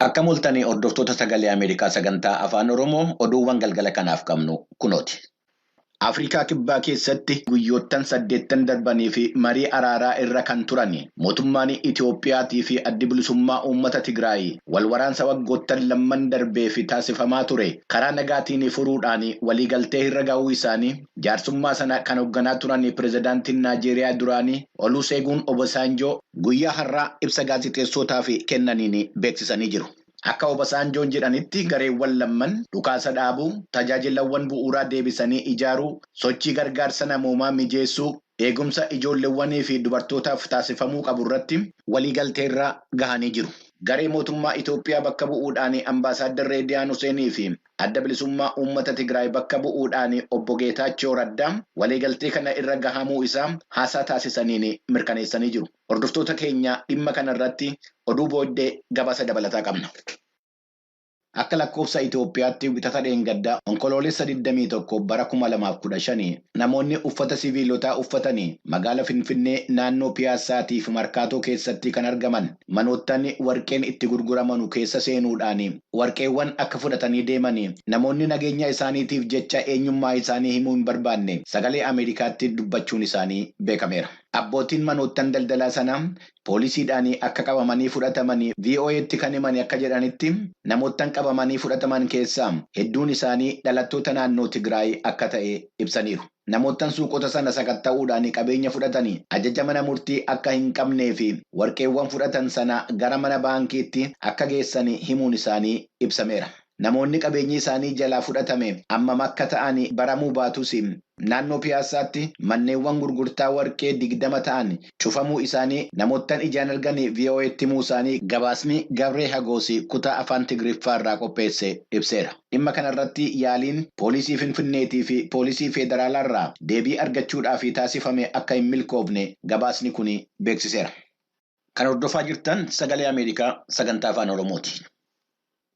Akkam ooltanii hordoftoota Sagalee Ameerikaa sagantaa Afaan Oromoo, oduuwwan galgala kanaaf qabnu kunooti. Afrikaa Kibbaa keessatti guyyoottan 8 darbanii fi marii araaraa irra kan turan mootummaan Itiyoophiyaatii fi Addi Bilisummaa Uummata Tigraay wal waraansa waggoottan lamman darbee fi taasifamaa ture karaa nagaatiin furuudhaan waliigaltee irra gahuu isaanii jaarsummaa sana kan hoogganaa turan pirezidaantiin Naajeeriyaa duraanii Oluseegun Obasanjoo guyyaa har'aa ibsa gaazexeessootaaf kennaniin beeksisanii jiru. Akka Obasanjoon jedhanitti, gareewwan lamman dhukaasa dhaabuu, tajaajilawwan bu'uuraa deebisanii ijaaruu, sochii gargaarsa namoomaa mijeessuu, eegumsa ijoolleewwanii fi dubartootaaf taasifamuu qabu irratti waliigalteerra gahanii jiru. Garee mootummaa Itoophiyaa bakka bu'uudhaan Ambaasaadder Reediyaan Huseenii fi Adda Bilisummaa Uummata Tigraay bakka bu'uudhaan obbo Geetaachoo Raddaa waliigaltee kana irra gahamuu isaa haasaa taasisaniin mirkaneessanii jiru. Hordoftoota keenya, dhimma kana irratti oduu booddee gabaasa dabalataa qabna. Akka lakkoofsa Itoophiyaatti Wixata dheengaddaa, Onkoloolessa 21 bara 2015, namoonni uffata siviilotaa uffatanii magaala Finfinnee naannoo Piyaassaatii fi Markaatoo keessatti kan argaman manoottan warqeen itti gurguramanu keessa seenuudhaan warqeewwan akka fudhatanii deeman namoonni nageenya isaaniitiif jecha eenyummaa isaanii himuu hin barbaanne Sagalee Ameerikaatti dubbachuun isaanii beekameera. Abbootiin manoottan daldalaa sanaa poolisiidhaan akka qabamanii fudhatamanii VOA'tti kan himan akka jedhanitti, namoottan qabamanii fudhataman keessaa hedduun isaanii dhalattoota naannoo Tigraay akka ta'e ibsaniiru. Namoottan suuqota sana sakatta'uudhaan qabeenya fudhatanii ajaja mana murtii akka hin qabnee fi warqeewwan fudhatan sana gara mana baankiitti akka geessan himuun isaanii ibsameera. Namoonni qabeenyi isaanii jalaa fudhatame ammam akka ta'an baramuu baatus, naannoo Piyaassaatti manneewwan gurgurtaa warqee 20 ta'an cufamuu isaanii namoottan ijaan argan VOA'tti himuu isaanii gabaasni Gabree Hagoos kutaa Afaan Tigiriffaa irraa qopheesse ibseera. Dhimma kanarratti yaaliin poolisii Finfinneetii fi poolisii federaalaa irraa deebii argachuudhaaf taasifame akka hin milkoofne gabaasni kun beeksiseera. Kan hordofaa jirtan Sagalee Ameerikaa sagantaa Afaan Oromooti.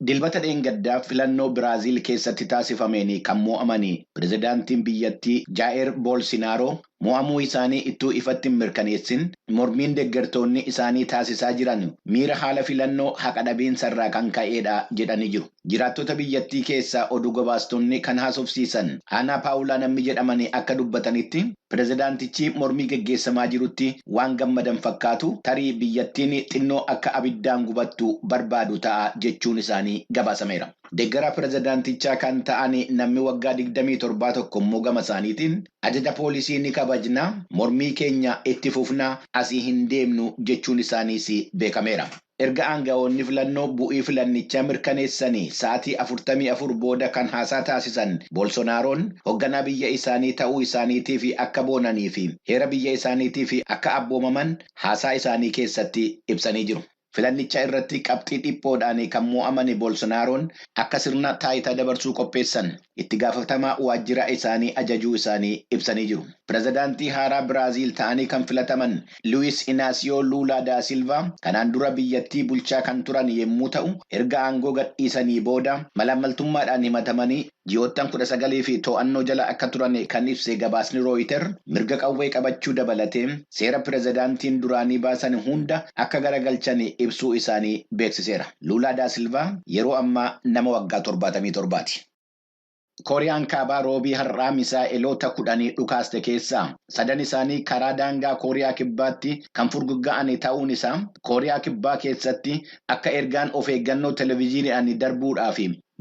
Dilbata dheengaddaa filannoo Biraaziil keessatti taasifameen kan mo'amanii pirezidaantiin biyyattii Jaa'er Boolsinaaroo mo'amuu isaanii ittuu ifatti hin mirkaneessin, mormiin deeggartoonni isaanii taasisaa jiran miira haala filannoo haqa dhabiinsa irraa kan ka'edha jedhanii jiru. Jiraattota biyyattii keessaa oduu gabaastonni kan haasofsiisan Aanaa Paawulaa namni jedhaman akka dubbatanitti, pirezidaantichi mormii geggeessamaa jirutti waan gammadan fakkaatu, tarii biyyattiin xinnoo akka abiddaan gubattu barbaadu ta'a jechuun isaanii gabaasameera. Deeggaraa pirezidaantichaa kan ta'an namni waggaa 27 tokko immoo gama isaaniitiin, ajaja poolisii ni kabajna, mormii keenya itti fufnaa, asii hin deemnu jechuun isaaniis beekameera. Erga aanga'oonni filannoo bu'ii filannichaa mirkaneessanii sa'aatii 44 booda kan haasaa taasisan Boolsonaaroon, hoogganaa biyya isaanii ta'uu isaaniitiif akka boonanii fi heera biyya isaaniitiif akka abboomaman haasaa isaanii keessatti ibsanii jiru. Filannicha irratti qabxii dhiphoodhaan kan mo'aman Boolsonaaroon akka sirna taayitaa dabarsuu qopheessan itti gaafatamaa waajjira isaanii ajajuu isaanii ibsanii jiru. Pirezidaantii haaraa Biraaziil ta'anii kan filataman Luwis Inaasiyoo Luulaa daa Silvaa kanaan dura biyyattii bulchaa kan turan yommuu ta'u, erga aangoo gadhiisanii booda malaammaltummaadhaan himatamanii ji'oottan 19 fi to'annoo jala akka turan kan ibse gabaasni Rooyiter, mirga qawwee qabachuu dabalatee seera pirezidaantiin duraanii baasan hunda akka garagalchan ibsuu isaanii beeksiseera. Luulaa daa Silvaa yeroo ammaa nama waggaa 77ti. Kooriyaan Kaabaa Roobii har'aa misaa'eloota 10 dhukaaste keessaa sadan isaanii karaa daangaa Kooriyaa Kibbaatti kan furgugga'an ta'uun isaa Kooriyaa Kibbaa keessatti akka ergaan of eeggannoo televezyiiniidhaan darbuudhaaf,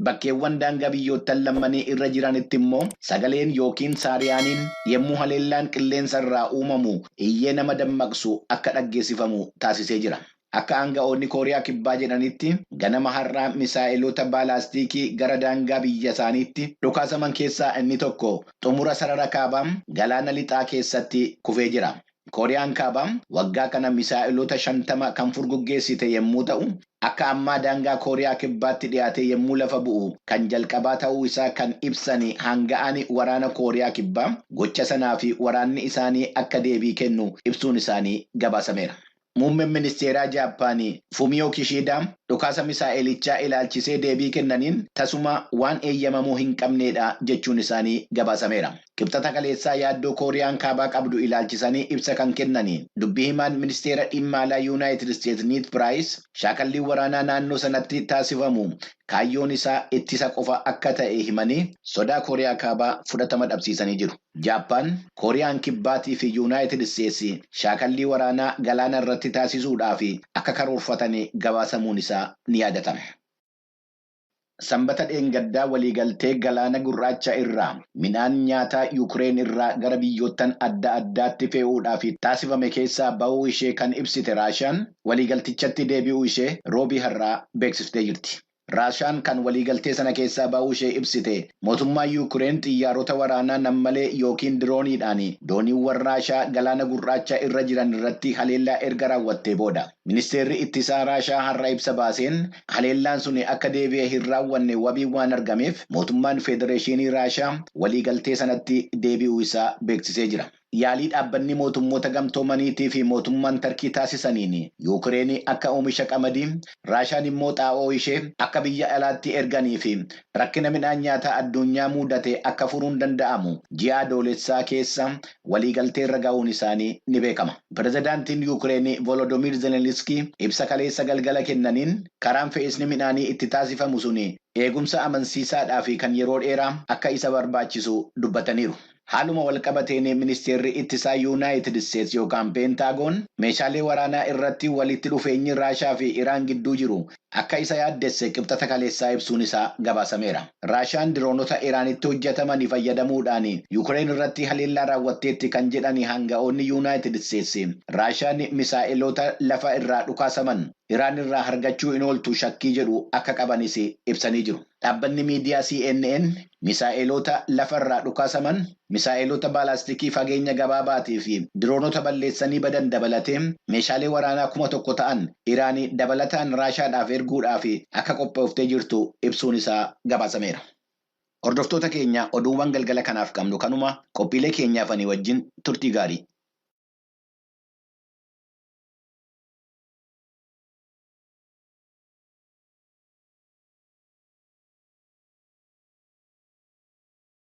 bakkeewwan daangaa biyyoottan lammanii irra jiranitti immoo sagaleen yookiin saariyaaniin yommuu haleellaan qilleensa irraa uumamu iyyee nama dammaqsu akka dhaggeessifamu taasisee jira. Akka aanga'oonni Kooriyaa Kibbaa jedhanitti, ganama har'aa misaa'eloota baalaastikii gara daangaa biyya isaaniitti dhukaasaman keessaa inni tokko xumura sarara kaabaa galaana lixaa keessatti kufee jira. Kooriyaan Kaabaa waggaa kana misaa'eloota 50 kan furguggeessite yommuu ta'u, akka ammaa daangaa Kooriyaa Kibbaatti dhiyaate yommuu lafa bu'u kan jalqabaa ta'uu isaa kan ibsan hanga'aan waraana Kooriyaa Kibbaa, gocha sanaa fi waraanni isaanii akka deebii kennu ibsuun isaanii gabaasameera. Muummeen ministeeraa Jaappaanii Fumiyoo Kishiidaa Dhukaasa misaa'elichaa ilaalchisee deebii kennaniin tasuma waan eeyyamamuu hin qabneedha jechuun isaanii gabaasameera. Kibxata kaleessaa yaaddoo Kooriyaan Kaabaa qabdu ilaalchisanii ibsa kan kennanii dubbii himaan ministeera dhimma alaa Yuunaayitid Isteetsi Need Piraayis, shaakalli waraanaa naannoo sanatti taasifamu kaayyoon isaa ittisa qofa akka ta'e himanii sodaa Kooriyaa Kaabaa fudhatama dhabsiisanii jiru. Jaappaan, Kooriyaan Kibbaatii fi Yuunaayitid Isteetsi shaakallii waraanaa galaana irratti taasisuudhaaf akka karoorfatanii gabaasamuun isaa ni yaadatama. Sanbata dheengaddaa waliigaltee galaana gurraacha irraa midhaan nyaataa Yuukireen irraa gara biyyoottan adda addaatti fe'uudhaaf taasifame keessaa ba'uu ishee kan ibsite Raashaan, waliigaltichatti deebi'uu ishee Roobii har'aa beeksiftee jirti. Raashaan kan waliigaltee sana keessaa ba'uu ishee ibsite mootummaan Yuukireen xiyyaarota waraanaa nammalee yookiin dirooniidhaan dooniiwwan Raashaa galaana gurraacha irra jiran irratti haleellaa erga raawwattee booda. Ministeerri ittisaa Raashaa har'a ibsa baaseen, haleellaan sun akka deebi'ee hin raawwanne wabii waan argameef mootummaan Federeeshinii Raashaa waliigaltee sanatti deebi'uu isaa beeksisee jira. Yaalii dhaabbanni mootummoota gamtoomaniitii fi mootummaan Tarkii taasisaniin Yuukireen akka oomisha qamadii, Raashaan immoo xaa'oo ishee akka biyya alaatti erganii fi rakkina midhaan nyaataa addunyaa mudate akka furuun danda'amu ji'a Adoolessaa keessa waliigaltee irra ga'uun isaanii ni beekama. Pirezidaantiin Yuukireen Volodoomiir Zelenskii ibsa kaleessa galgala kennaniin, karaan fe'isni midhaanii itti taasifamu sun eegumsa amansiisaadhaa fi kan yeroo dheeraa akka isa barbaachisu dubbataniiru. Haaluma walqabateen, ministeerri ittisaa Yuunaayitid Isteetsi yookaan Peentaagoon meeshaalee waraanaa irratti walitti dhufeenyi Raashaa fi Iraan gidduu jiru akka isa yaaddesse Qibxata kaleessaa ibsuun isaa gabaasameera. Raashaan diroonota Iraanitti hojjetamanii fayyadamuudhaan Yuukireen irratti haleellaa raawwatteetti kan jedhan hanga'oonni Yuunaayitid Isteetsi, Raashaan misaa'eloota lafa irraa dhukaasaman Iraan irraa argachuu hin ooltu shakkii jedhu akka qabanis ibsanii jiru. Dhaabbanni miidiyaa CNN misaa'eloota lafarraa dhukaasaman, misaa'eloota baalaastikii fageenya gabaabaatii fi diroonota balleessanii badan dabalatee meeshaalee waraanaa 1000 ta'an Iraan dabalataan Raashaadhaaf erguudhaaf akka qophooftee jirtu ibsuun isaa gabaasameera. Hordoftoota keenya, oduuwwan galgala kanaaf qabnu kanuma. Qophiilee keenyaafanii wajjin turtii gaarii.